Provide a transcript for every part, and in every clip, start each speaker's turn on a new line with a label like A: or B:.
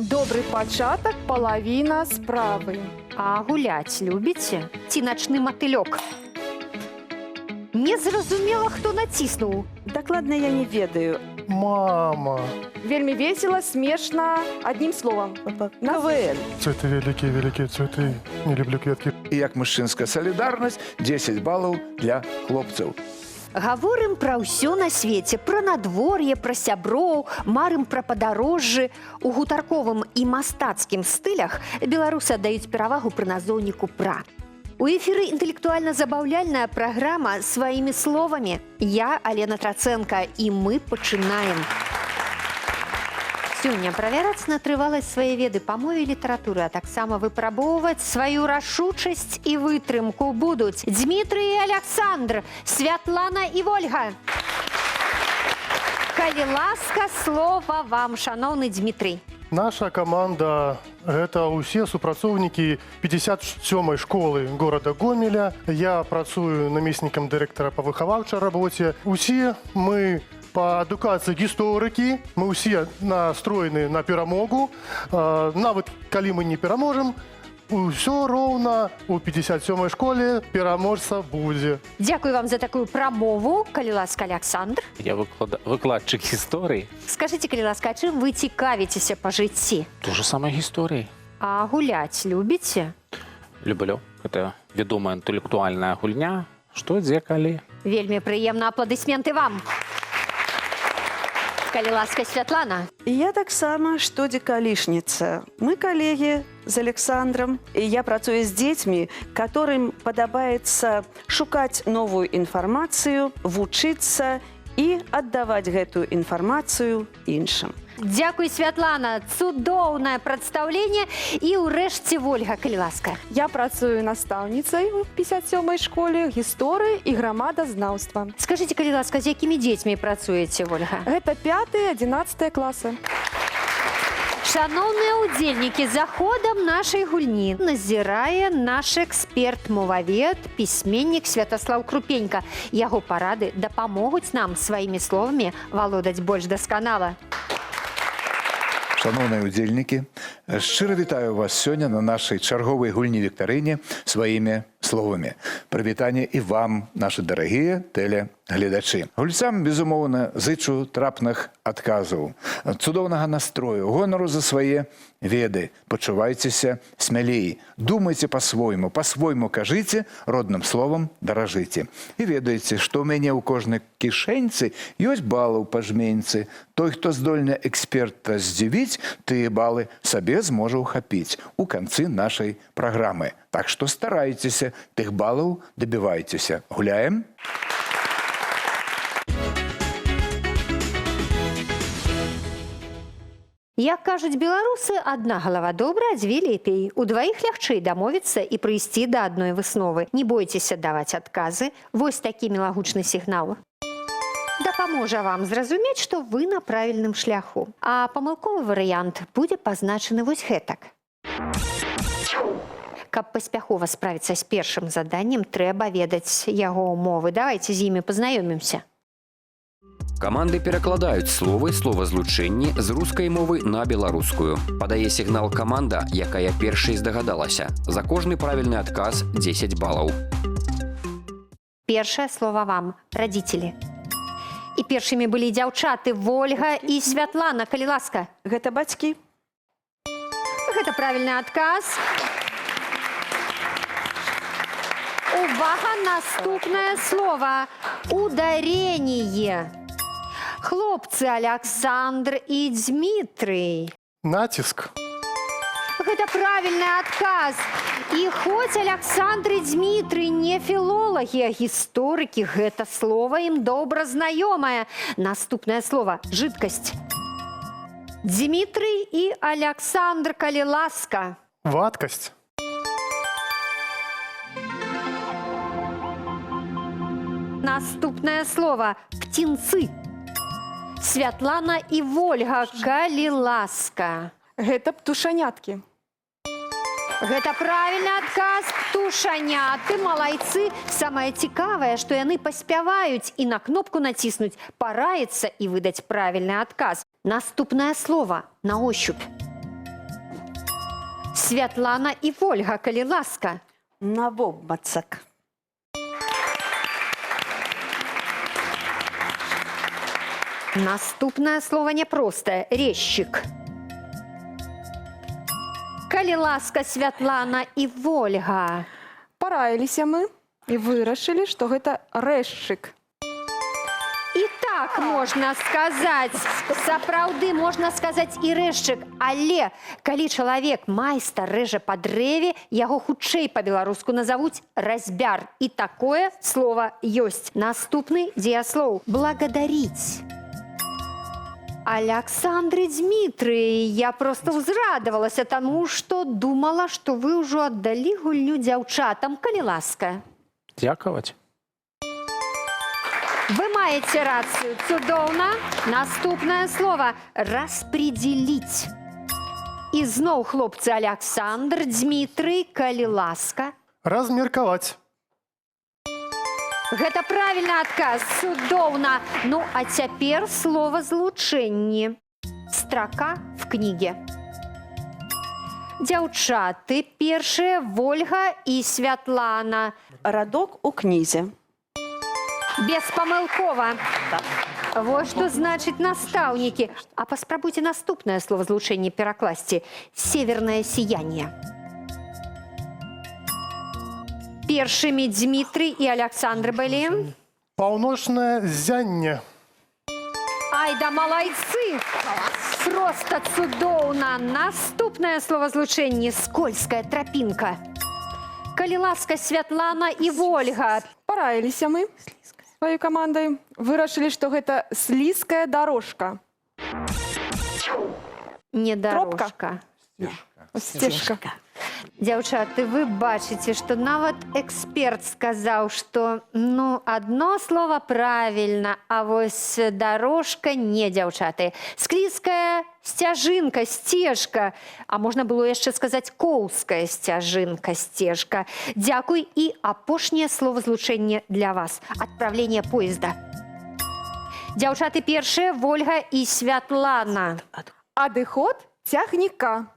A: Добры пачатак — палавіна справы.
B: А гуляць любіце? Ці начны матылёк? Незразумела, хто націснуў.
C: Дакладна я не ведаю.
D: Мама.
A: Вельмі весело, смешна, аднім словам.
C: КВН.
D: Цветы великие, великие цветы. Не люблю кветкі.
E: І як мужчынская салідарнасць 10 балаў для хлопцаў.
B: Гаворым пра ўсё на свеце, пра надвор'е, пра сяброў, марым пра падарожжы. У гутарковым і мастацкім стылях беларусы аддаюць перавагу прыназоўніку «пра». У эфіры інтэлектуальна-забаўляльная праграма «Сваімі словамі». Я Алена Трацэнка, і мы пачынаем. Сёння правяраць на трываласць свае веды па мове і літаратуры, а таксама выпрабоўваць сваю рашучасць і вытрымку будуць Дмітрый і Аляксандр, Святлана і Вольга. Калі ласка, слова вам, шаноўны Дмітрый.
D: Наша каманда — гэта ўсе супрацоўнікі 57-й школы горада Гомеля. Я працую намеснікам дырэктара па выхаваўчай рабоце. Усе мы па адукацыі гісторыкі, мы ўсе настроены на перамогу. Нават калі мы не пераможам, ўсё роўна у 57-й школе пераможца будзе.
B: Дзякую вам за такую прамову, калі ласка, Аляксандр.
F: Я выкладчык гісторыі.
B: Скажыце, калі ласка, а чым вы цікавіцеся па жыцці?
F: То же самае гісторыі.
B: А гуляць любіце?
F: Люблю. Гэта вядомая інтэлектуальная гульня. Што, дзе, калі.
B: Вельмі прыемна, апладысменты вам. Калі ласка, Святлана.
C: І я таксама штодзекалішніца. Мы калегі з Александром. І я працую з дзецьмі, которым падабаецца шукаць новую інфармацыю, вучыцца і аддаваць гэтую інфармацыю іншым.
B: Дзякуй, Святлана. Цудоўнае прадстаўленне. І ўрэшце Вольга, калі ласка.
A: Я працую настаўніцай у 57-й школе гісторыі і грамадазнаўства.
B: Скажыце, калі ласка, з якімі дзецьмі працуеце, Вольга?
A: Гэта 5, 11 класы.
B: Шаноўныя ўдзельнікі, за ходам нашай гульні назірае наш эксперт, мовавед, пісьменнік Святаслаў Крупенька. Яго парады дапамогуць нам сваімі словамі валодаць больш дасканала.
E: Шаноўныя удзельнікі, шчыра вітаю вас сёння на нашай чарговай гульні віктарыне «Сваімі словамі». Прывітанне і вам, нашы дарагія тэлегледачы. Гульцам, безумоўна, зычу трапных адказаў, цудоўнага настрою, гонару за свае веды. Пачувайцеся смялей, думайце па-свойму, па-свойму кажыце, родным словам даражыце. І ведайце, што ў мяне ў кожнай кішэньцы ёсць балаў па жменьцы. Той, хто здольны эксперта здзівіць, тыя балы сабе зможа ўхапіць у канцы нашай праграмы. Так што старайцеся, тых балаў дабівайцеся. Гуляем?
B: Як кажуць беларусы, адна галава добра, а дзве лепей. Удваіх лягчэй дамовіцца і прыйсці да адной высновы. Не бойцеся даваць адказы. Вось такі мілагучны сігнал дапаможа вам зразумець, што вы на правільным шляху. А памылковы варыянт будзе пазначаны вось гэтак. Каб паспяхова справіцца з першым заданнем, трэба ведаць яго ўмовы. Давайте з імі пазнаёмімся.
G: Каманды перакладаюць словы, словазлучэнні з рускай мовы на беларускую. Падае сігнал каманда, якая першай здагадалася. За кожны правільны адказ 10 балаў.
B: Першае слово вам — родители. І першымі былі дзяўчаты Вольга і Святлана, калі ласка.
C: Гэта бацькі.
B: Гэта правільны адказ. Увага, наступнае слово. Ударение. Хлопцы Александр і Дмітрый.
D: Націск.
B: Гэта правільны адказ. І хоць Александр і Дмітрый не філолагі, а гісторыкі, гэта слово ім добра знаёмае. Наступнае слово — жидкость. Дмітрый і Александр, калі ласка.
D: Вадкасць.
B: Наступнае слово — птенцы. Святлана і Вольга, калі ласка.
A: Гэта птушаняткі.
B: Гэта правільны адказ, птушаняты, малайцы. Самае цікавае, што яны паспяваюць і на кнопку націснуць, параіцца і выдаць правільны адказ. Наступнае слово — на ощупь. Святлана і Вольга, калі ласка.
C: Навобмацак.
B: Наступнае слово няпростае. Резчык. Калі ласка, Святлана і Вольга.
A: Параіліся мы і вырашылі, што гэта рэшчык.
B: І так можна сказаць. Сапраўды можна сказаць і рэшчык, але калі чалавек майстар рэжа па дрэве, яго хутчэй па-беларуску назавуць разьбяр. І такое слово ёсць. Наступны дзеяслоў благодарить. Александр і Дмітрый, я просто ўзрадавалася таму, што думала, што вы ўжо аддалі гульню дзяўчатам, калі ласка.
F: Дзякаваць.
B: Вы маеце рацыю. Цудоўна. Наступнае слово распределить. І зноў хлопцы Александр, Дмітрый, калі ласка.
D: Размеркаваць.
B: Гэта правільны адказ. Цудоўна. Ну, а цяпер слова злучэнні. Строка в кніге. Дзяўчаты першыя Вольга і Святлана.
C: Радок у кнізе.
B: Беспамылкова. Вот што значыць настаўнікі. А паспрабуйце наступнае словазлучэнне перакласці. Северное сияние. Першымі Дмітрый і Александр былі.
D: Паўночнае ззянне.
B: Ай да малайцы! Просто цудоўна! Наступнае словазлучэнне скользкая тропинка. Калі ласка, Святлана і Вольга.
A: Параіліся мы сваёй камандай, вырашылі, што гэта слізкая дорожка.
B: Не
A: Тропка.
B: дорожка.
A: Сцежка.
B: Дзяўчаты, вы бачыце, што нават эксперт сказаў, што ну адно слово правільна, а вось дорожка не, дзяўчаты. Склізкая сцяжынка, сцежка, а можна было яшчэ сказаць коўзкая сцяжынка, сцежка. Дзякуй, і апошняе словазлучэнне для вас. Отправление поезда. Дзяўчаты першыя, Вольга і Святлана.
A: Адыход цягніка.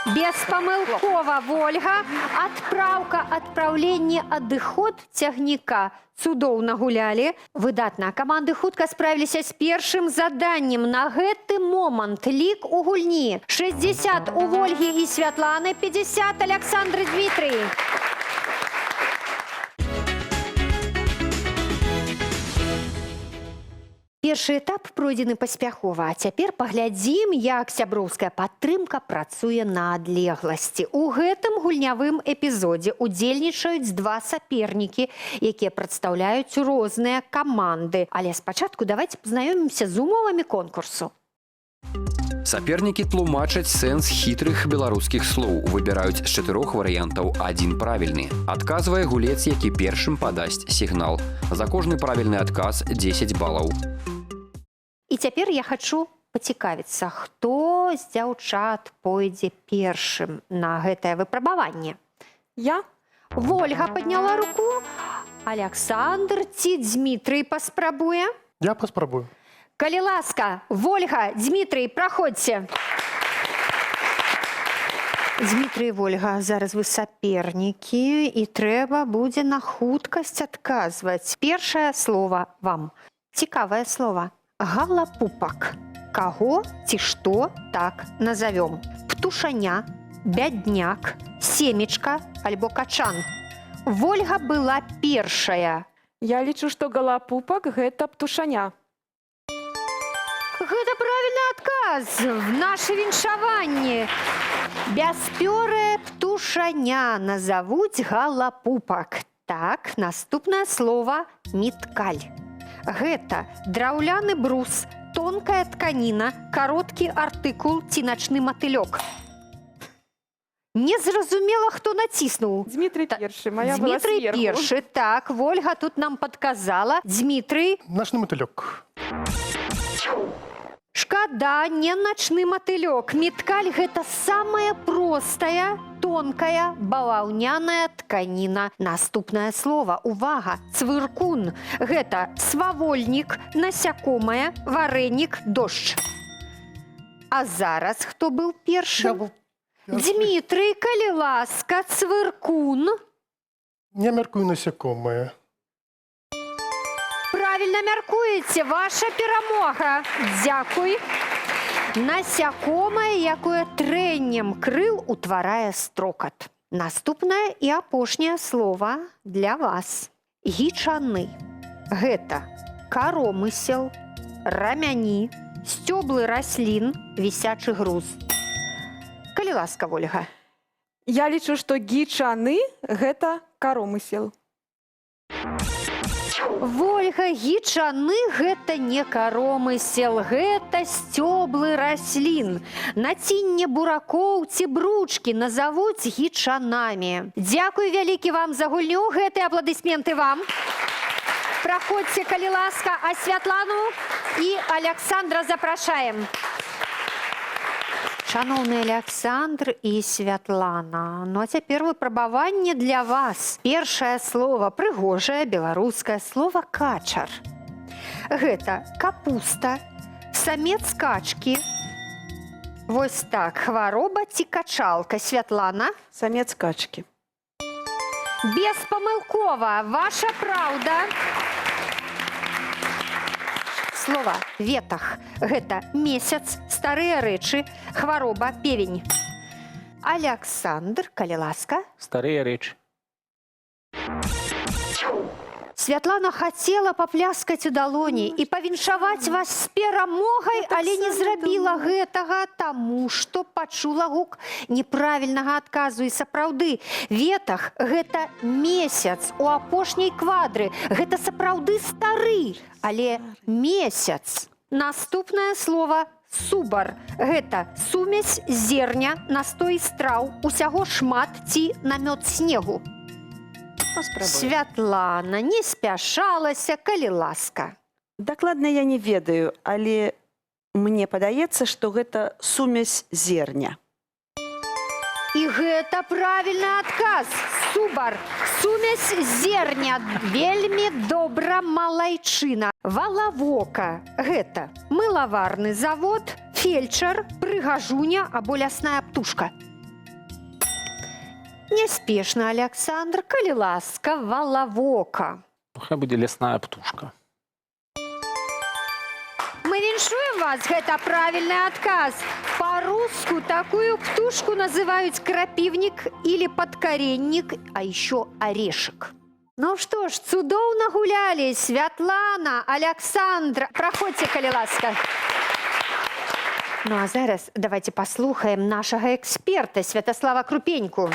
B: Беспамылкова, Вольга. Адпраўка, адпраўленне, адыход цягніка. Цудоўна гулялі. Выдатна. Каманды хутка справіліся з першым заданнем. На гэты момант лік у гульні. 60 у Вольгі і Святланы, 50 Александр і Дмітрый. Першы этап пройдзены паспяхова, а цяпер паглядзім, як сяброўская падтрымка працуе на адлегласці. У гэтым гульнявым эпізодзе удзельнічаюць два сапернікі, якія прадстаўляюць розныя каманды. Але спачатку давайте пазнаёмімся з умовамі конкурсу.
G: Сапернікі тлумачаць сэнс хітрых беларускіх слоў, выбіраюць з чатырох варыянтаў адзін правільны. Адказвае гулец, які першым падасць сігнал. За кожны правільны адказ 10 балаў.
B: І цяпер я хачу пацікавіцца, хто з дзяўчат пойдзе першым на гэтае выпрабаванне.
A: Я.
B: Вольга падняла руку, Александр ці Дмітрый паспрабуе.
D: Я паспрабую.
B: Калі ласка, Вольга, Дмітрый, праходзьце. Дмітрый і Вольга, зараз вы сапернікі, і трэба будзе на хуткасць адказваць. Першае слово вам. Цікавае слово. Галапупак. Каго ці што так назавём? Птушаня, бядняк, семечка альбо качан. Вольга была першая.
A: Я лічу, што галапупак гэта птушаня.
B: Гэта правільны адказ в нашы віншаванні. Бяспёрае птушаня назавуць галапупак. Так, наступнае слово міткаль. Гэта драўляны брус, тонкая тканіна, кароткі артыкул ці начны матылёк. Незразумела, хто націснуў.
A: Дмітрый першы, моя была
B: Дмітрый
A: сверху.
B: першы, так, Вольга тут нам падказала. Дмітрый.
D: Начны матылёк.
B: Шкада, не начны матылёк. Міткаль гэта самая простая, тонкая баваўняная тканіна. Наступнае слово, увага, цвыркун. Гэта свавольнік, насякомае, варэнік, дождж. А зараз хто быў першым?
D: Я быў.
B: Дмітрый, калі ласка, цвыркун.
D: Я мяркую, насякомае.
B: Правільна мяркуеце, ваша перамога. Дзякуй. Насякомае, якое трэннем крыл утварае строкат. Наступнае і апошняе слово для вас. Гічаны. Гэта каромысел, рамяні, сцёблы раслін, вісячы груз. Калі ласка, Вольга.
A: Я лічу, што гічаны гэта каромысел.
B: Вольга, гічаны гэта не каромысел, гэта сцёблы раслін. Націнне буракоў ці бручкі назавуць гічанамі. Дзякуй вялікі вам за гульню, гэтыя апладысменты вам. Праходзьце, калі ласка, а Святлану і Аляксандра запрашаем. Шаноўны Аляксандр і Святлана, ну а цяпер выпрабаванне для вас. Першае слово, прыгожае беларускае слово качар. Гэта капуста, самец качкі. Вось так, хвароба ці качалка. Святлана?
C: Самец качкі.
B: Беспамылкова, ваша праўда. Слова ветах. Гэта месяц, старыя рэчы, хвароба, певень. Аляксандр, калі ласка.
F: Старыя рэчы.
B: Святлана хацела папляскаць у далоні і павіншаваць вас з перамогай, але не зрабіла гэтага, таму што пачула гук неправільнага адказу. І сапраўды, ветах гэта месяц у апошняй квадры. Гэта сапраўды стары, але месяц. Наступнае слово субар. Гэта сумесь зерня, настой страў, усяго шмат ці намёт снегу.
C: Паспрабую.
B: Святлана не спяшалася, калі ласка.
C: Дакладна я не ведаю, але мне падаецца, што гэта сумесь зерня.
B: І гэта правільны адказ. Субар. Сумесь зерня. Вельмі добра, малайчына. Валавока. Гэта мылаварны завод, фельчар, прыгажуня або лясная птушка. Няспешна, Аляксандр, калі ласка, валавока.
F: Ну, хай будзе лясная птушка.
B: Мы віншуем вас, гэта правільны адказ. Па-руску такую птушку называюць крапивник или подкоренник, а еще орешек. Ну што ж, цудоўна гулялі Святлана, Аляксандр. Праходзьце, калі ласка. Ну а зараз давайте паслухаем нашага эксперта Святаслава Крупеньку.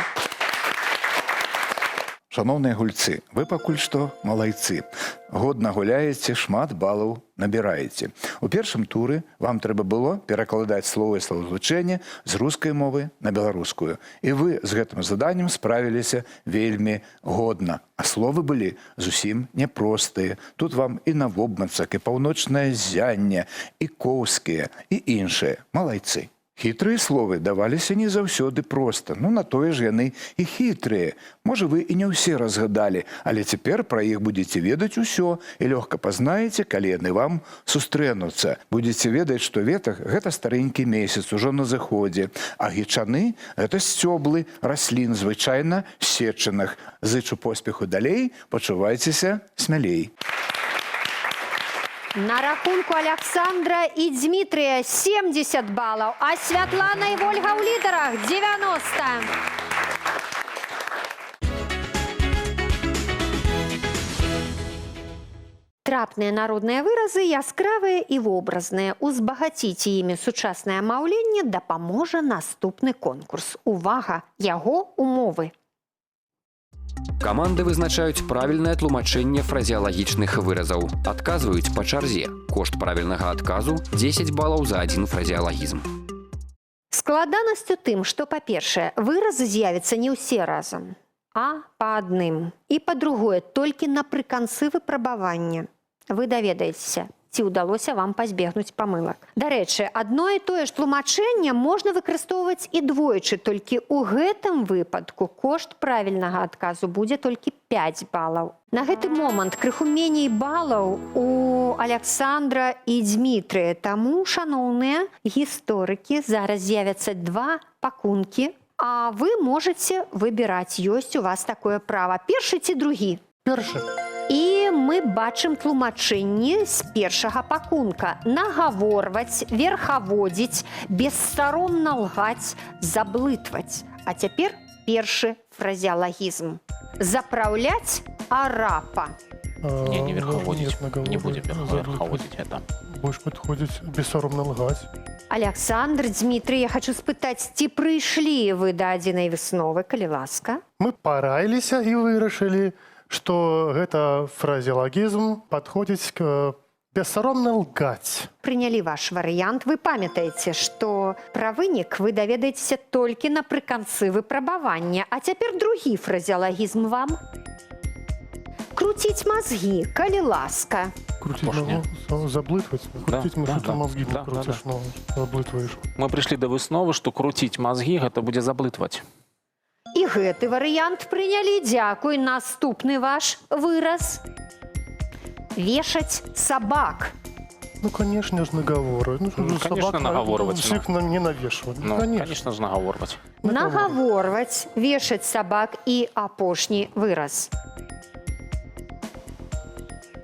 E: Шаноўныя гульцы, вы пакуль што малайцы. Годна гуляеце, шмат балаў набіраеце. У першым туры вам трэба было перакладаць словы і словазлучэнне з рускай мовы на беларускую. І вы з гэтым заданнем справіліся вельмі годна. А словы былі зусім няпростыя. Тут вам і навобмацак, і паўночнае ззянне, і коўскія, і іншыя. Малайцы. Хітрыя словы даваліся не заўсёды проста. Ну, на тое ж яны і хітрыя. Можа, вы і не ўсе разгадалі, але цяпер пра іх будзеце ведаць усё і лёгка пазнаеце, калі яны вам сустрэнуцца. Будзеце ведаць, што ветах гэта старэнькі месяц ужо на заходзе, а гічаны гэта сцёблы раслін, звычайна сечаных. Зычу поспеху далей, пачувайцеся смялей.
B: На рахунку Александра і Дмитрия 70 балаў, а Святлана і Вольга ў лідарах 90. Трапныя народныя выразы яскравыя і вобразныя. Узбагаціць імі сучаснае маўленне дапаможа наступны конкурс. Увага, яго умовы.
G: Каманды вызначаюць правільнае тлумачэнне фразеалагічных выразаў. Адказваюць па чарзе. Кошт правільнага адказу 10 балаў за адзін фразеалагізм.
B: Складанасць у тым, што, па-першае, выразы з'явяцца не ўсе разам, а па адным. І па-другое, толькі напрыканцы выпрабавання. Вы даведаецеся, ці ўдалося вам пазбегнуць памылак. Дарэчы, адно і тое ж тлумачэнне можна выкарыстоўваць і двойчы, толькі ў гэтым выпадку кошт правільнага адказу будзе толькі 5 балаў. На гэты момант крыху меней балаў у Аляксандра і Дмітрыя. Таму, шаноўныя гісторыкі, зараз з'явяцца два пакункі, а вы можаце выбіраць, ёсць у вас такое права. Першы ці другі?
D: Першы.
B: І мы бачым тлумачэнні з першага пакунка. Нагаворваць, верхаводзіць, бессаромна лгаць, заблытваць. А цяпер першы фразеалагізм. Запраўляць арапа.
F: Не, не верхаводзіць.
D: Нет, наговоры,
F: Не будем
D: заблытваць.
F: верхаводзіць это.
D: Больш падходзіць бессаромна лгаць.
B: Аляксандр, Дмітрый, я хочу спытаць, ці прыйшлі вы да адзінай высновы, калі ласка?
D: Мы параіліся і вырашылі, што гэта фразеалагізм падходзіць к бессаромна лгаць.
B: Прынялі ваш варыянт. Вы памятаеце, што пра вынік вы даведаецеся толькі напрыканцы выпрабавання. А цяпер другі фразеалагізм вам. Круціць мазгі, калі ласка.
D: Круціць
F: Апошняе.
D: ну, заблытваць. Круціць
F: Да,
D: мы
F: да,
D: што
F: да.
D: мазгі
F: Да, да,
D: круціш, ну, заблытваеш.
F: Мы прыйшлі да высновы, што круціць мазгі гэта будзе заблытваць.
B: І гэты варыянт прынялі. Дзякуй. Наступны ваш выраз. Вешаць сабак.
D: Ну, конечно ж, наговоры. Ну,
F: Ну, конечно,
D: собак
F: наговорывать,
D: Всех на не навешивать.
F: Ну,
D: конечно.
F: конечно ж, нагаворваць.
B: Нагаворваць, вешаць сабак і апошні выраз.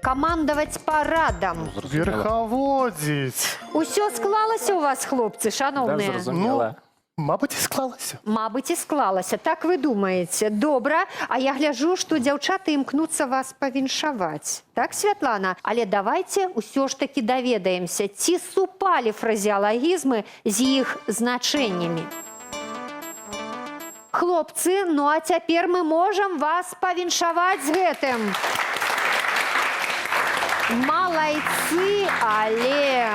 B: Камандаваць парадам.
F: Ну, зразумела.
D: Верхаводзіць.
B: Усё склалася у вас, хлопцы,
F: Да,
B: шаноўныя.
F: зразумела.
D: Мабыць, і склалася.
B: Мабыць, і склалася. Так вы думаеце. Добра. А я гляжу, што дзяўчаты імкнуцца вас павіншаваць. Так, Святлана? Але давайте ўсё ж такі даведаемся, ці супалі фразеалагізмы з іх значэннямі. Хлопцы, ну а цяпер мы можам вас павіншаваць з гэтым. Малайцы, але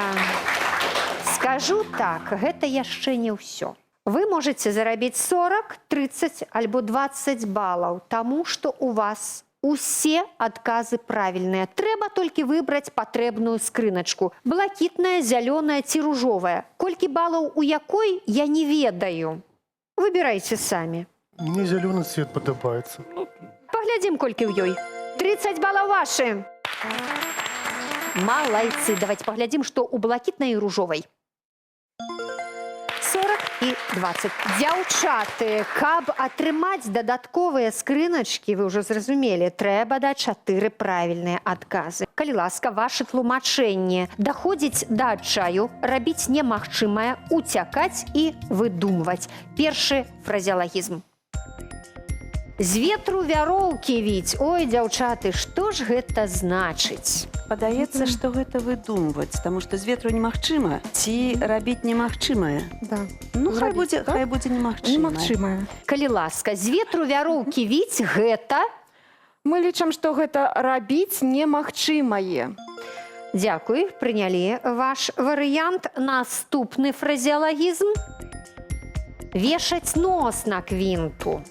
B: скажу так, гэта яшчэ не ўсё. Вы можете зарабіць 40, 30 альбо 20 балаў, таму што у вас усе адказы правільныя. Трэба толькі выбраць патрэбную скрыначку. Блакітная, зялёная ці ружовая. Колькі балаў у якой, я не ведаю. Выбірайце самі.
D: Мне зялёны цвет падабаецца.
B: Паглядзім, колькі ў ёй. 30 балаў вашы. Малайцы. Давайте паглядзім, што ў блакітнай і ружовай. 40 і 20. Дзяўчаты, каб атрымаць дадатковыя скрыначкі, вы ўжо зразумелі, трэба даць чатыры правільныя адказы. Калі ласка, ваше тлумачэнне: даходзіць да адчаю, рабіць немагчымае, уцякаць і выдумваць. Першы фразеалагізм. З ветру вяроўкі віць. Ой, дзяўчаты, што ж гэта значыць?
C: Падаецца, што гэта выдумваць, таму што з ветру немагчыма ці рабіць немагчымае.
A: Да.
C: Ну, хай
A: Зрабіць,
C: будзе,
A: так?
C: хай будзе немагчымае.
A: Немагчымае.
B: Калі ласка, з ветру вяроўкі віць — гэта?
A: Мы лічым, што гэта рабіць немагчымае.
B: Дзякуй, прынялі ваш варыянт. Наступны фразеалагізм. Вешаць нос на квінту.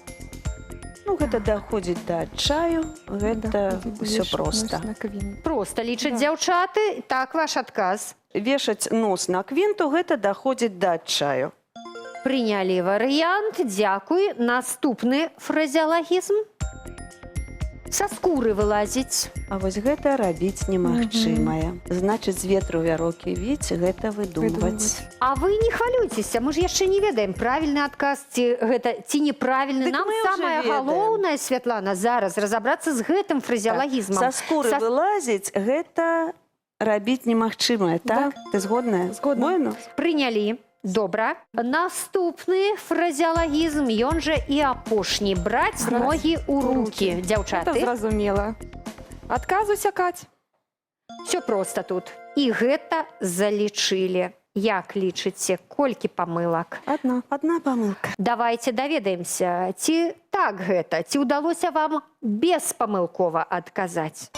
C: Ну, гэта даходзіць да адчаю, гэта ўсё
A: Вешаць
C: проста.
A: нос на квінту.
B: Проста лічаць
A: Да.
B: дзяўчаты. Так, ваш адказ.
C: Вешаць нос на квінту — гэта даходзіць да адчаю.
B: Прынялі варыянт. Дзякуй. Наступны фразеалагізм. Са скуры вылазіць.
C: А вось гэта рабіць немагчымае. Значыць, з ветру вяроўкі віць — гэта выдумваць.
A: Выдумваць.
B: А вы не хвалюйцеся, мы ж яшчэ не ведаем, правільны адказ ці гэта ці неправільны.
C: Дык
B: Нам
C: мы ўжо
B: самае
C: ведаем.
B: галоўнае, Святлана, зараз разабрацца з гэтым фразеалагізмам.
C: Са скуры вылазіць — гэта рабіць немагчымае, так? Ты згодная?
A: Згодна.
C: Bueno?
B: Прынялі. Добра. Наступны фразеалагізм, ён жа і апошні. Браць
A: Браць
B: ногі ў
A: у
B: рукі.
A: рукі. Гэта
B: Дзяўчаты,
A: зразумела. Адказ уцякаць.
B: все проста тут. І гэта залічылі. Як лічыце, колькі памылак?
A: Адна.
C: Адна памылка.
B: Давайте даведаемся, ці так гэта, ці ўдалося вам беспамылкова адказаць.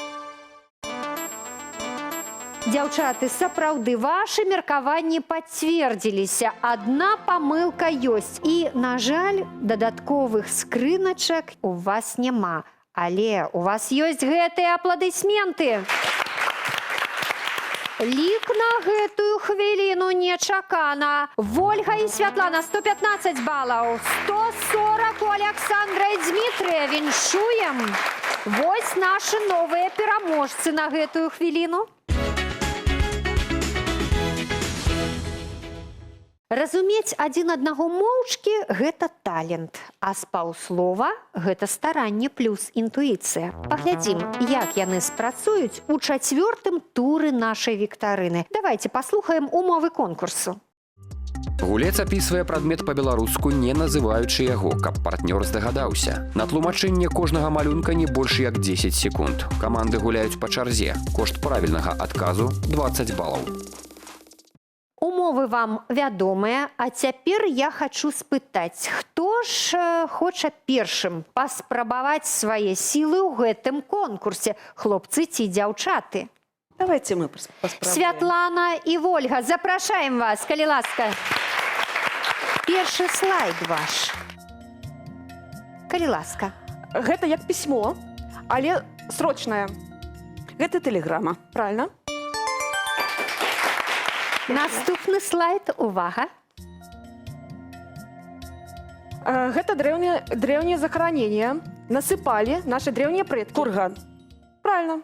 B: Дзяўчаты, сапраўды вашы меркаванні пацвердзіліся. Адна памылка ёсць. І, на жаль, дадатковых скрыначак у вас няма. Але у вас ёсць гэтыя апладысменты. Лік на гэтую хвіліну нечакана. Вольга і Святлана 115 балаў, 140 у Александра і Дмітрыя. Віншуем! Вось нашы новыя пераможцы на гэтую хвіліну. Разумець адзін аднаго моўчкі — гэта талент, а з паўслова — гэта старанне плюс інтуіцыя. Паглядзім, як яны спрацуюць у чацвёртым туры нашай віктарыны. Давайте паслухаем умовы конкурсу.
G: Гулец апісвае прадмет па-беларуску, не называючы яго, каб партнёр здагадаўся. На тлумачэнне кожнага малюнка не больш як 10 секунд. Каманды гуляюць па чарзе. Кошт правільнага адказу 20 балаў.
B: Умовы вам вядомыя, а цяпер я хачу спытаць, хто ж хоча першым паспрабаваць свае сілы ў гэтым конкурсе, хлопцы ці дзяўчаты?
C: Давайте мы паспрабуем.
B: Святлана і Вольга, запрашаем вас, калі ласка. Першы слайд ваш. Калі ласка.
A: Гэта як пісьмо, але срочнае.
C: Гэта тэлеграма.
A: Правильно?
B: Наступны слайд, увага.
A: Гэта древнее захоронение. Насыпали наши древние предки.
C: Курган.
A: Правильно.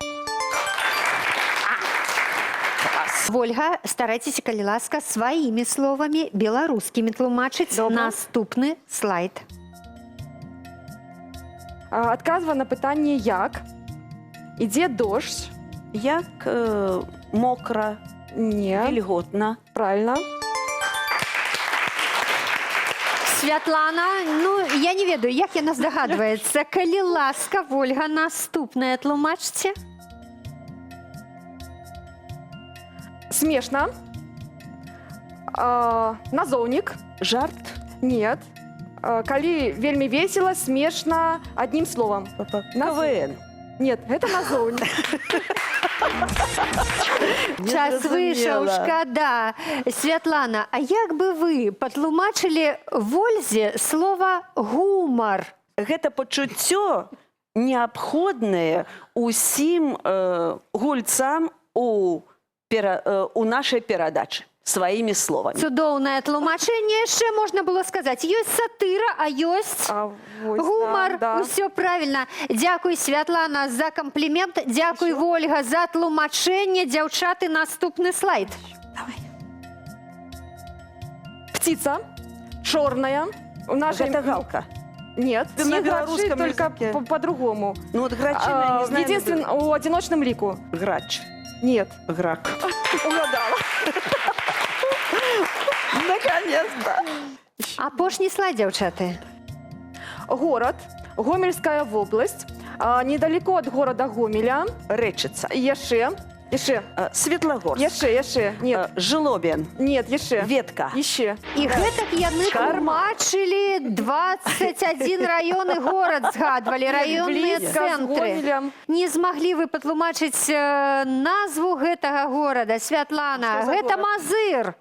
B: Вольга, старайцеся, калі ласка, сваімі словамі, беларускімі, тлумачыць
A: Добра.
B: наступны слайд.
A: Адказва на пытанне як. Ідзе дождь.
C: Як мокра,
A: Не,
C: вільготна.
A: правильно.
B: Святлана, ну я не ведаю, як яна здагадваецца. Калі ласка, Вольга, наступнае тлумачце.
A: Смешно. Назоўнік.
C: Жарт.
A: Нет. Калі вельмі весело, смешно, одним словом.
C: КВН.
A: Нет, гэта назоўнік.
C: Не
B: Час выйшаў,
C: зразумела.
B: шкада. Святлана, а як бы вы патлумачылі Вользе слова гумар?
C: Гэта пачуццё неабходнае усім гульцам у нашай перадачы сваімі словамі.
B: Цудоўнае тлумачэнне. Яшчэ можна было сказаць, ёсць сатыра, а ёсць
A: А, вось,
B: гумар.
A: Да, да.
B: Усё правильно. Дзякуй, Святлана, за камплімент. Дзякуй, Вольга, за тлумачэнне. Дзяўчаты, наступны слайд.
A: Птица черная. У нашей...
C: Гэта галка.
A: Нет,
C: На
A: не грачи,
C: белорусском
A: только
C: языке.
A: по-другому.
C: Ну вот грачина, я не знаю.
A: Единственно, у одиночном лику.
C: Грач.
A: Нет.
C: Грак.
A: Угадала.
C: Наконец-то.
B: Апошні слайд, дзяўчаты.
A: Город. Гомельская область. Недалеко от города Гомеля.
C: Рэчыца.
A: Яше. Яше.
C: Светлогорск.
A: Яше, яше. Нет.
C: Жлобін.
A: Нет, яше.
C: Ветка.
A: Еще.
B: І гэтак яны
C: Карма.
B: тлумачылі 21 раён і горад згадвалі, раённыя
A: Близко с
B: цэнтры.
A: Гомелем.
B: Не змаглі вы патлумачыць назву гэтага горада, Святлана.
A: Што за
B: Гэта
A: горад?
B: Мазыр.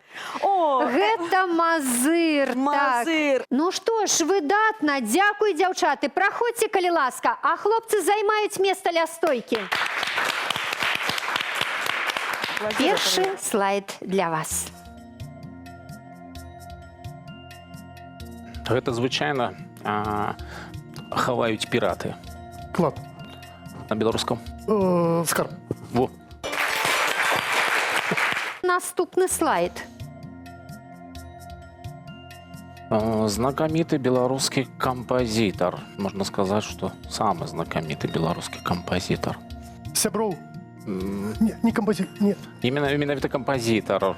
C: О,
B: Гэта Мазыр. Так.
C: Мазыр.
B: Ну што ж, выдатна. Дзякуй, дзяўчаты. Праходзьце, калі ласка, а хлопцы займаюць месца ля стойкі. Першы слайд для вас.
F: Гэта звычайна хаваюць піраты
D: Клад.
F: на беларускам.
D: Скарб.
F: Во.
B: Наступны слайд.
F: Знакаміты беларускі кампазітар. Можна сказаць, што самы знакаміты беларускі кампазітар.
D: Сяброў. Не, не композит. Нет,
F: Именно менавіта кампазітар.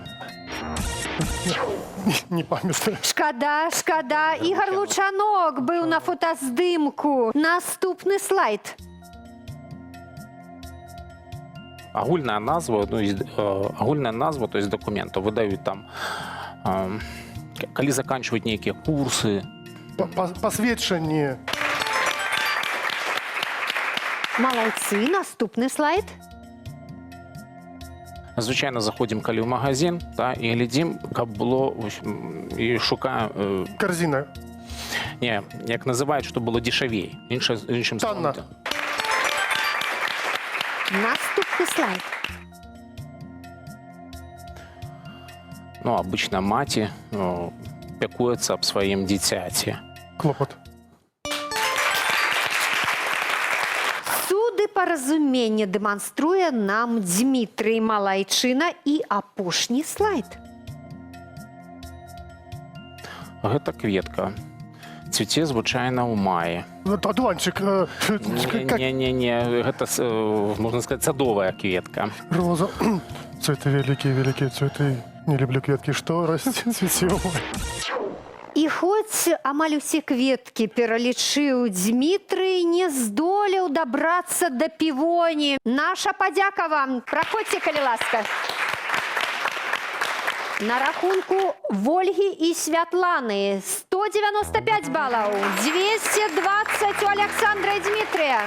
D: не памятаю.
B: Шкада, шкада. Ігар Лучанок быў на фотаздымку. Наступны слайд.
F: Агульная назва, ну, агульная назва, то есть дакументаў выдаюць там, калі заканчваюць нейкія курсы.
D: Пасведчанне.
B: Малайцы, наступны слайд.
F: Звычайна заходзім калі ў магазин, да, і глядзім, каб было вось, і шукаем,
D: Корзина.
F: не, як называюць, што было дзешавей, іншым
D: Танна.
F: словам.
B: Наступны слайд.
F: Ну, обычно маці пякуецца аб сваім дзіцяці.
D: Клопат.
B: Цуды паразумення дэманструе нам Дмітрый Малайчына і апошні слайд.
F: Гэта кветка. Цвіце звычайна ў маі.
D: Одуванчик. Как
F: Не, не, не, гэта можна сказать, садовая кветка.
D: Роза. Цветы великие, великие цветы. Не люблю кветкі, что расти цветем.
B: І хоць амаль усе кветкі пералічыў Дмітрый, не здолеў дабрацца да півоні. Наша падзяка вам. Праходзьце, калі ласка. На рахунку Вольгі і Святланы 195 балаў, 220 у Александра і Дмітрыя.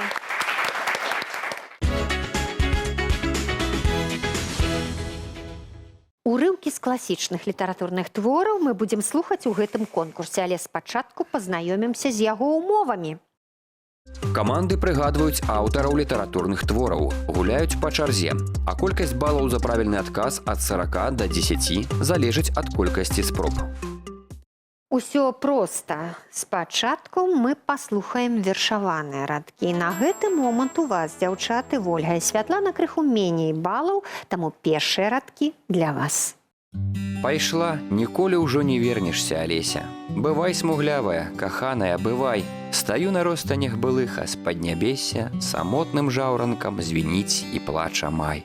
B: Урыўкі з класічных літаратурных твораў мы будзем слухаць у гэтым конкурсе, але спачатку пазнаёмімся з яго умовамі.
G: Каманды прыгадваюць аўтараў літаратурных твораў, гуляюць па чарзе. А колькасць балаў за правільны адказ ад 40 да 10 залежыць ад колькасці спроб.
B: Усё проста. Спачатку мы паслухаем вершаваныя радкі. На гэты момант у вас, дзяўчаты, Вольга і Святлана, крыху меней балаў, таму першыя радкі для вас.
G: Пайшла, ніколі ўжо не вернешся, Алеся. Бывай, смуглявая, каханая, бывай. Стаю на ростанях былых, а з паднябесся самотным жаўранкам звініць і плача май.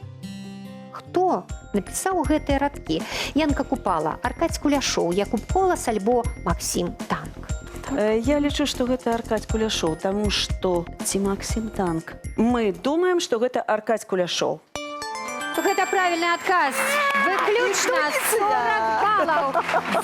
B: Хто напісаў гэтыя радкі? Янка Купала, Аркадзь Куляшоў, Якуб Колас альбо Максім Танк.
C: Я лічу, што гэта Аркадзь Куляшоў, таму што ці Максім Танк. Мы думаем, што гэта Аркадзь Куляшоў.
B: Гэта правільны адказ. Выключна 40 балаў.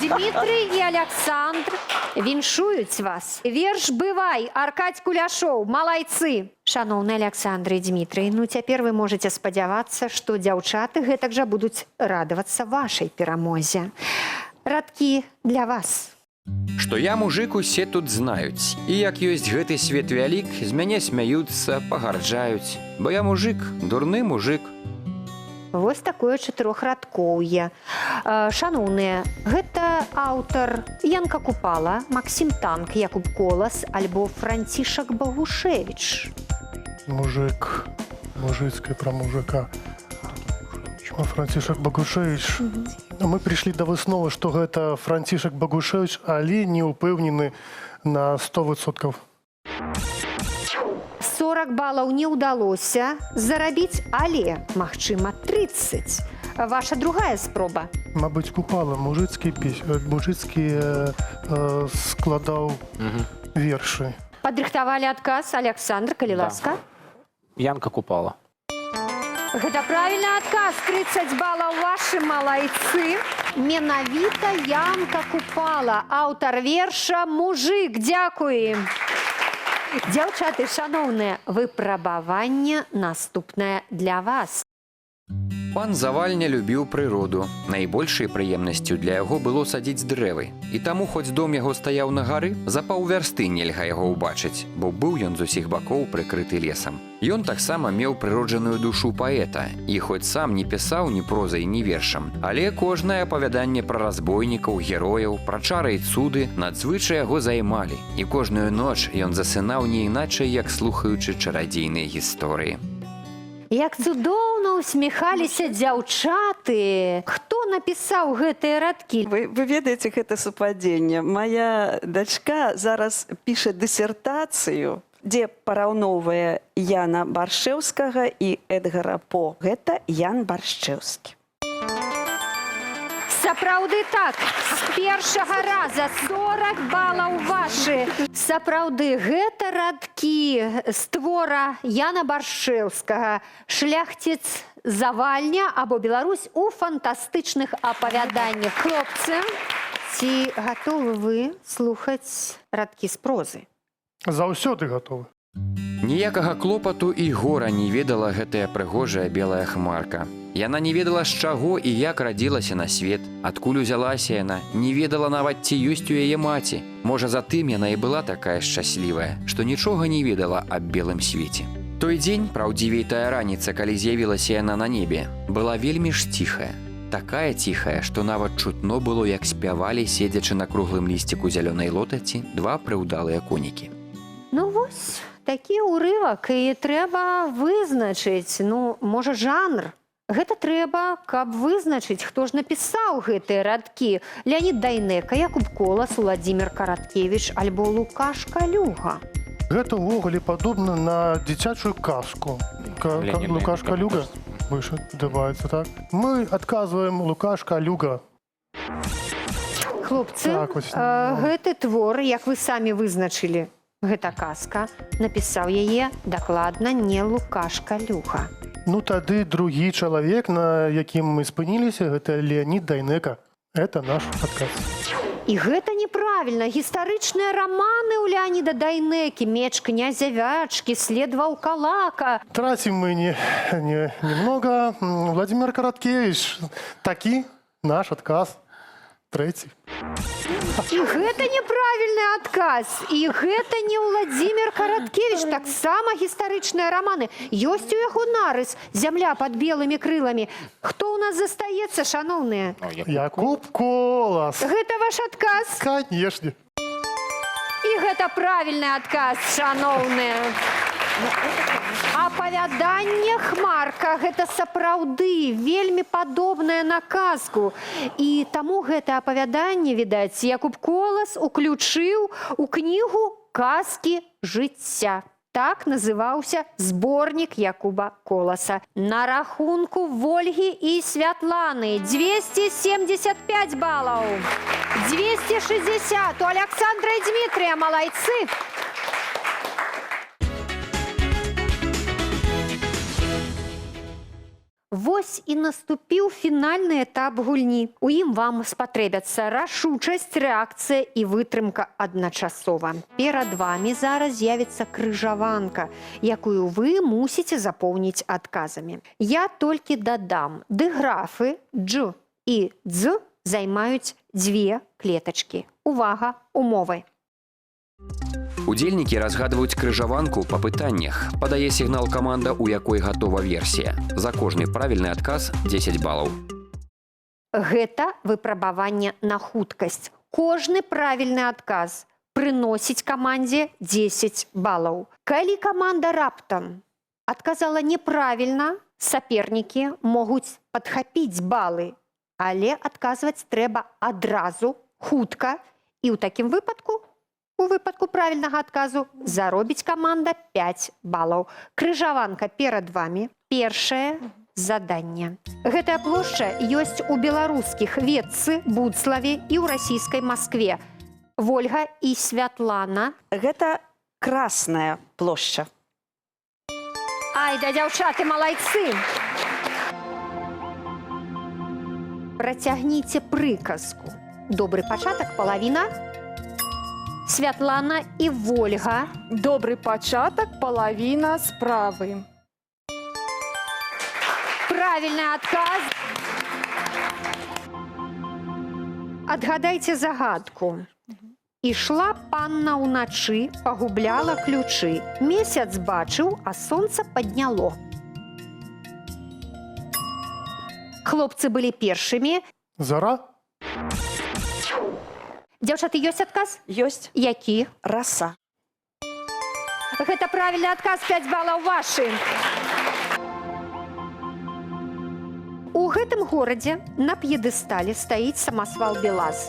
B: Дмітрый і Александр віншуюць вас. Верш «Бывай», Аркадзь Куляшоў, малайцы. Шаноўны Александр і Дмітрый, ну цяпер вы можете спадзявацца, што дзяўчаты гэтак жа будуць радавацца вашай перамозе. Радкі для вас.
G: Што я мужик, усе тут знаюць. І як ёсць гэты свет вялік, з мяне смяюцца, пагарджаюць. Бо я мужик, дурны мужик.
B: Вось такое чатырохрадкоўе. Шаноўныя, гэта аўтар Янка Купала, Максім Танк, Якуб Колас альбо Францішак Багушевіч.
D: Мужик. Мужицкое про мужика. А Францішак Багушевич. Мы прыйшлі да высновы, што гэта Францішак Багушевич, але не ўпэўнены на 100%.
B: 40 балаў не ўдалося зарабіць, але, магчыма, 30. Ваша другая спроба.
D: Мабыць, Купала, мужыцкі мужыцкі складаў вершы.
B: Падрыхтавалі адказ, Александр, калі
F: Да.
B: ласка.
F: Янка Купала.
B: Гэта правільны адказ. 30 балаў вашы, малайцы. Менавіта Янка Купала, аўтар верша «Мужик». Дзякуем. Дзяўчаты, шаноўныя, выпрабаванне наступнае для вас.
G: Пан Завальня любіў прыроду. Найбольшай прыемнасцю для яго было садзіць дрэвы. І таму, хоць дом яго стаяў на гары, за паўвярсты нельга яго ўбачыць, бо быў ён з усіх бакоў прыкрыты лесам. Ён таксама меў прыроджаную душу паэта і хоць сам не пісаў ні прозай, ні вершам, але кожнае апавяданне пра разбойнікаў, герояў, пра чары і цуды надзвычай яго займалі. І кожную ноч ён засынаў не іначай, як слухаючы чарадзейныя гісторыі.
B: Як цудоўна усміхаліся дзяўчаты. Хто напісаў гэтыя радкі?
C: Вы ведаеце гэта супадзенне. Мая дачка зараз піша дысертацыю, дзе параўноўвае Яна Баршчэўскага і Эдгара По. Гэта Ян Баршчэўскі.
B: Сапраўды так. З першага раза 40 балаў вашы. Сапраўды, гэта радкі з твора Яна Баршчэўскага «Шляхціц Завальня» або «Беларусь у фантастычных апавяданнях». Хлопцы, ці гатовы вы слухаць радкі з прозы?
D: Заўсёды гатовы.
G: Ніякага клопату і гора не ведала гэтая прыгожая белая хмарка. Яна не ведала, з чаго і як радзілася на свет, адкуль узялася яна, не ведала нават, ці ёсць у яе маці. Можа, затым яна і была такая шчаслівая, што нічога не ведала аб белым свеце. Той дзень, праўдзівей тая раніца, калі з'явілася яна на небе, была вельмі ж ціхая. такая ціхая, што нават чутно было, як спявалі, седзячы на круглым лісціку зялёнай лотаці, два прыўдалыя конікі.
B: Ну вось такі ўрывак, і трэба вызначыць, ну, можа, жанр. Гэта трэба, каб вызначыць, хто ж напісаў гэтыя радкі. Леанід Дайнека, Якуб Колас, Уладзімір Караткевіч альбо Лукаш Калюга.
D: Гэта ўвогуле падобна на дзіцячую казку.
F: Леанід
D: Лукаш
F: Дайнека,
D: Калюга
F: кажется.
D: выше падабаецца, так? Мы адказваем: Лукаш Калюга.
B: Хлопцы,
D: Так, вось, ну.
B: гэты твор, як вы самі вызначылі, гэта казка, напісаў яе дакладна не Лукаш Калюга.
D: Ну, тады другі чалавек, на якім мы спыніліся, гэта Леанід Дайнека. Это наш адказ.
B: І гэта неправільна. Гістарычныя раманы ў Леаніда Дайнекі, «Меч князя Вячкі», «След ваўкалака».
D: Тратим мы не немного. Владимир Короткевич. Такі наш адказ. Трэці.
B: І гэта неправільны адказ. І гэта не Уладзімір Караткевіч, таксама гістарычныя раманы. Ёсць у яго нарыс «Зямля пад белымі крыламі». Хто ў нас застаецца, шаноўныя?
F: Ну, Якуб.
D: Якуб Колас.
B: Гэта ваш адказ?
D: Конечно.
B: І гэта правільны адказ, шаноўныя. Апавяданне «Хмарка» гэта сапраўды вельмі падобнае на казку. І таму гэта апавяданне, відаць, Якуб Колас уключыў у кнігу «Казкі жыцця». Так называўся зборнік Якуба Коласа. На рахунку Вольгі і Святланы 275 балаў. 260 у Аляксандра і Дмітрыя, малайцы. Вось і наступіў фінальны этап гульні. У ім вам спатрэбяцца рашучасць, рэакцыя і вытрымка адначасова. Перад вамі зараз з'явіцца крыжаванка, якую вы мусіце запоўніць адказамі. Я толькі дадам: дыграфы дж і дз займаюць дзве клетачкі. Увага, умовы.
G: Удзельнікі разгадваюць крыжаванку па пытаннях. Падае сігнал каманда, у якой гатова версія. За кожны правільны адказ 10 балаў.
B: Гэта выпрабаванне на хуткасць. Кожны правільны адказ прыносіць камандзе 10 балаў. Калі каманда раптам адказала неправільна, сапернікі могуць падхапіць балы, але адказваць трэба адразу, хутка, і ў такім выпадку, у выпадку правільнага адказу, заробіць каманда 5 балаў. Крыжаванка перад вамі. Першае заданне. Гэтая плошча ёсць у беларускіх Ветцы, Будславе і ў расійскай Маскве. Вольга і Святлана.
C: Гэта Красная плошча.
B: Ай да дзяўчаты, малайцы! Працягніце прыказку. Добры пачатак палавіна. Святлана і Вольга.
A: Добры пачатак, палавіна справы.
B: Правільны адказ. Адгадайце загадку. Ішла панна ўначы, пагубляла ключы. Месяц бачыў, а сонца падняло. Хлопцы былі першымі.
D: Зара?
B: Дзяўчаты, ёсць адказ?
C: Ёсць.
B: Які?
C: Раса.
B: Гэта правільны адказ, 5 балаў вашы. У гэтым горадзе на п'едэстале стаіць самасвал Белаз.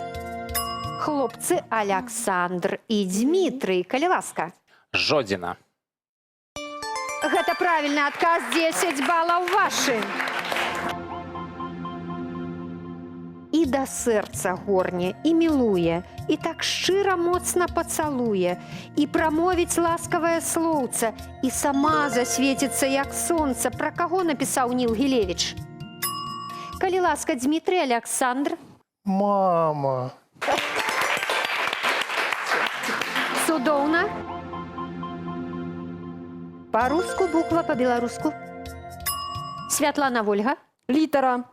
B: Хлопцы Аляксандр і Дмітрый, калі ласка.
F: Жодзіна.
B: Гэта правільны адказ, 10 балаў вашы. І да сэрца горне, і мілуе, і так шчыра моцна пацалуе, і прамовіць ласкавае слоўца, і сама засвеціцца, як сонца. Пра каго напісаў Ніл Гілевіч? Калі ласка, Дмітрый, Аляксандр.
D: Мама.
B: Цудоўна. Па-руску буква, па-беларуску. Святлана, Вольга.
A: Літара.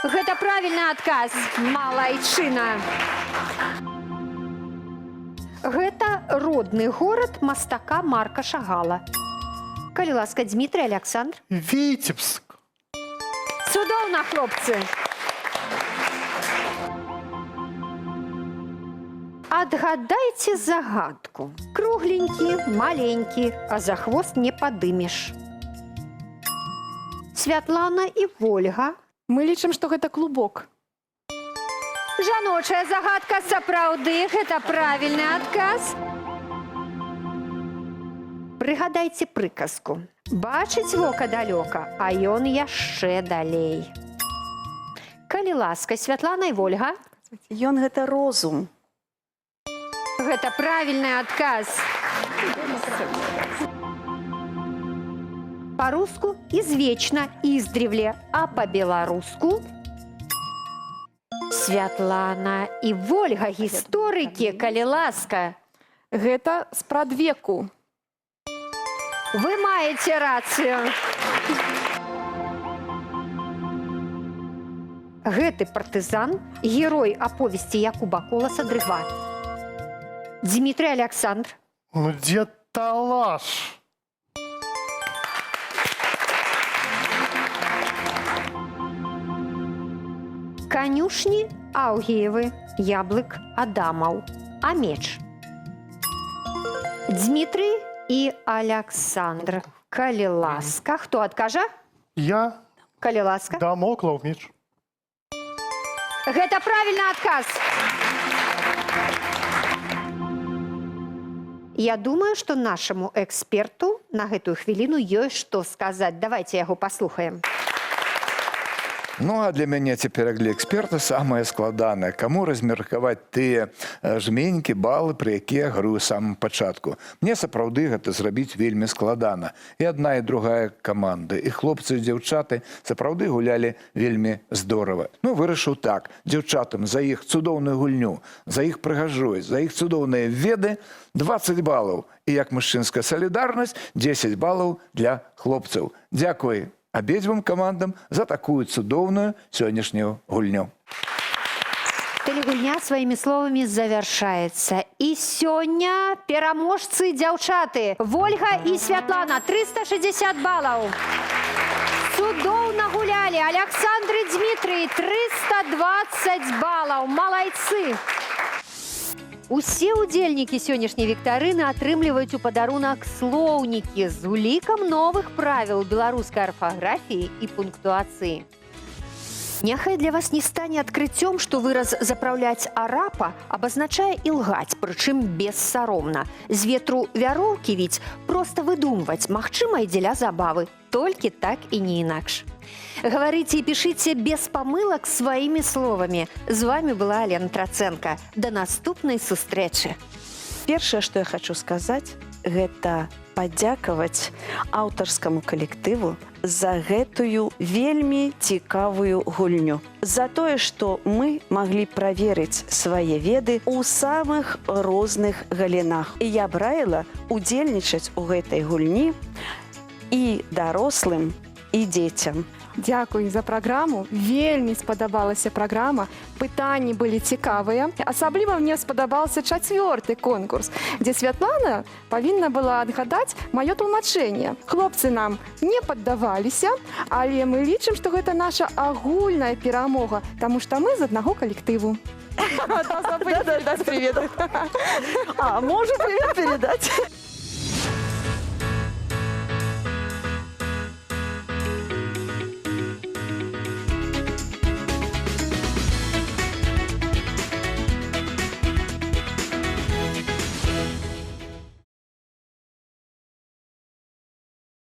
B: Гэта правільны адказ, малайчына. Гэта родны горад мастака Марка Шагала. Калі ласка, Дмітрый, Аляксандр.
D: Віцебск.
B: Цудоўна. Цудоўна, хлопцы. Адгадайце загадку. Кругленькі, маленькі, а за хвост не падымеш. Святлана і Вольга.
A: Мы лічым, што гэта клубок.
B: Жаночая загадка, сапраўды, гэта правільны адказ. Прыгадайце прыказку. Бачыць вока далёка, а ён яшчэ далей. Калі ласка, Святлана і Вольга.
C: Ён гэта розум.
B: Гэта правільны адказ. Па-руску извечно, издревле, а па-беларуску Святлана і Вольга, гісторыкі, калі ласка.
A: Гэта спрадвеку.
B: Вы маеце рацыю. Гэты партызан — герой аповесці Якуба Коласа «Дрыгва». Дмітрый Александр.
D: Ну, дзе Талаш?
B: Канюшні Аўгіевы, яблык Адамаў, а меч. Дмітрый і Александр. Калі ласка, хто адкажа?
D: Я
B: Калі ласка.
D: Дамоклаў меч.
B: Гэта правільны адказ. Я думаю, што нашаму эксперту на гэтую хвіліну ёсць што сказаць. Давайте яго паслухаем.
E: Ну а для мяне цяпер, як для эксперта, самае складанае, каму размеркаваць тыя жменькі, балы, пра якія гаварыў у самым пачатку. Мне сапраўды гэта зрабіць вельмі складана. І адна, і другая каманда, і хлопцы, і дзяўчаты сапраўды гулялі вельмі здорава. Ну, вырашыў так: дзяўчатам за іх цудоўную гульню, за іх прыгажосць, за іх цудоўныя веды 20 балаў. І як мужчынская салідарнасць 10 балаў для хлопцаў. Дзякуй абедзвюм камандам за такую цудоўную сённяшнюю гульню.
B: Тэлегульня «Сваімі словамі» завяршаецца. І сёння пераможцы — дзяўчаты Вольга і Святлана, 360 балаў. Цудоўна гулялі Александр і Дмітрый, 320 балаў. Малайцы! Усе ўдзельнікі сённяшняй віктарыны атрымліваюць у падарунак слоўнікі з улікам новых правіл беларускай арфаграфіі і пунктуацыі. Няхай для вас не стане адкрыццём, што выраз «запраўляць арапа» абазначае ілгаць, прычым бессаромна. З ветру вяроўкі віць — проста выдумваць, магчыма, і дзеля забавы. Толькі так і не інакш. Гаварыце і пішыце без памылак сваімі словамі. З вами была Алена Трацэнка. Да наступнай сустрэчы.
C: Першае, што я хочу сказаць, гэта падзякаваць аўтарскаму калектыву за гэтую вельмі цікавую гульню. За тое, што мы маглі праверыць свае веды ў самых розных галінах. І я б раіла удзельнічаць у гэтай гульні і дарослым, і дзецям.
A: Дзякуй за праграму. Вельмі спадабалася праграма. Пытанні былі цікавыя. Асабліва мне спадабаўся чацвёрты конкурс, дзе Святлана павінна была адгадаць маё тлумачэнне. Хлопцы нам не паддаваліся, але мы лічым, што гэта наша агульная перамога, таму што мы з аднаго калектыву. Да, забыли передать привет.
C: А, можем привет передать.